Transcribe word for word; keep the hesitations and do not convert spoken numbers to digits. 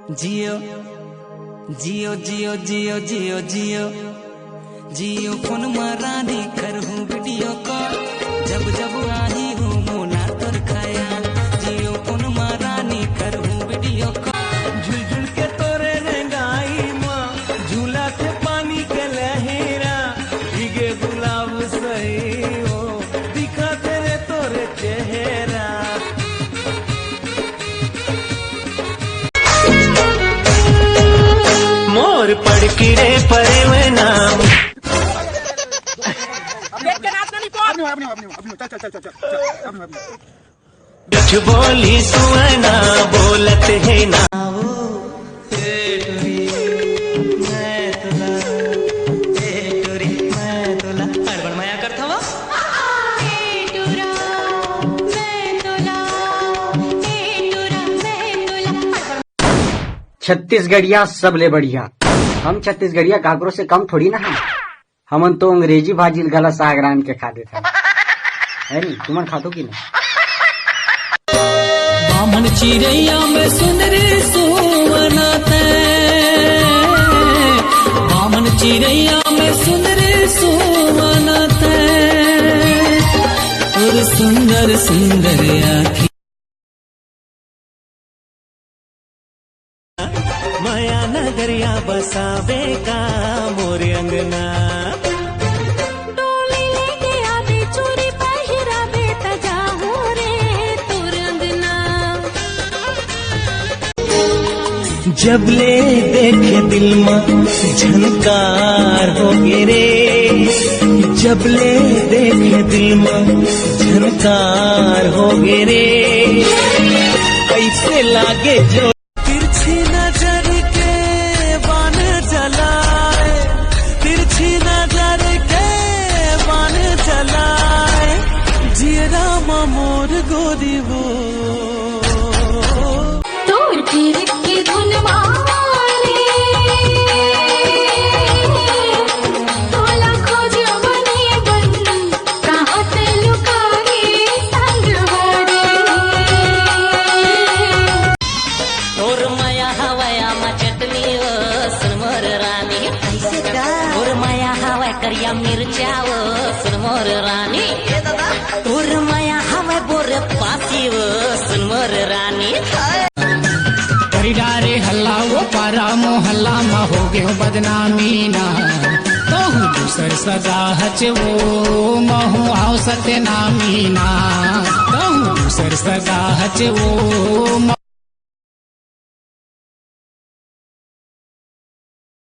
Jio Jio Jio Jio Jio Jio Jio phone म रानी करहूँ video call. जब जब आही हूँ मोना तोर खयाल। जियो फोन म रानी करहूँ वीडियो कॉल। झुलझुल के तोरे रेंगाई म झूला थे पानी के लहेरा। भीगे गुलाब सही हो दिखा तेरे तोरे चेहरा। मोर पड़की रे परवना। देख के नाच ना नहीं तो। अभी नहीं, अभी नहीं, अभी नहीं, अभी नहीं, चल, चल, चल, चल, चल, चल, अभी नहीं, अभी नहीं। कुछ बोली सुना बोलत है ना। छत्तीसगढ़िया सबले बढ़िया। हम छत्तीसगढ़िया काकरो से कम थोड़ी ना हम। हमन तो अंग्रेजी भाजी ल गला साग रांध के खा देथन। है नी? तुमन खाथो कि नहीं? बामन चिरैया में सुंदरी सुवना तै, बामन चिरैया में सुंदरी सुवना तै, और सुंदर सुंदर आँखी। मया नगरिया बसावे का मोर अंगना। डोली लेके आबे, चूड़ी पहिराबे, त जाहूँ रे तोर अंगना। जब ले देखे दिल मा झनकार हो गे रे, जब ले देखे दिल मा झनकार हो गे रे, ऐसे लागे जो तिरछी नजर के बाण चलाए, तिरछी नजर के बाण चलाए, जियरा मा मोर गोरी वो। तोर फिर के धुन मारे, तोला खोज बने बन, कहाँ ते लुकारी संगवारी। तोर मया हवय आमा चटनी ओ, सुन मोर रानी। कैसे का? तोर मया हवय करिया मिर्चा ओ, सुन मोर रानी। ए दादा। तोर मया हवय बोर पासी ओ, सुन मोर रानी। करी डारे हल्ला वो पारा मोहल्ला मा हो गयो बदनामी ना। तहु दूसर सगा हच वो महु आओ सत्यनामी ना। तहु दूसर सगा हच वो